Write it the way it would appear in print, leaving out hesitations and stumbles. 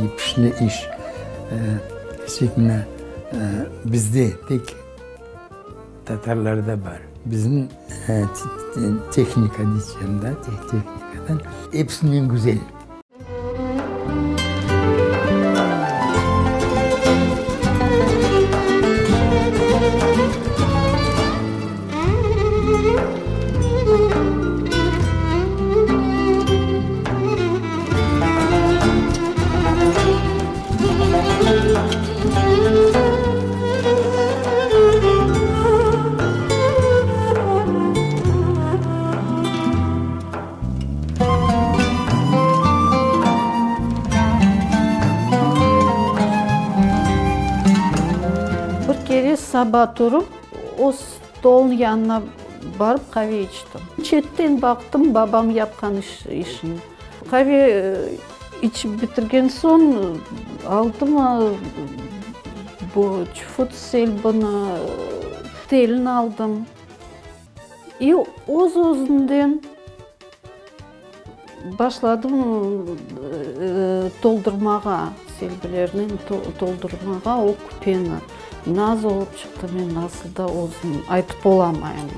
Yipişli iş. Şekline bizde tek tatarlarda bar. Bizim tehnika diycem da, tehnikadan episinden güzel. Bir kere saba turıp, o stolnıñ yanına barıp qave içtim. Çetten baqtım babam yapqan işini. Qave içip bitirgen soñ aldım bu çufut selbini, telini aldım. İ öz-özünden başladım toldurmağa, selbilernen toldurmağa o küpeni. Naz olıp çıqtı, men nasıl da özüm aytıp olamayım.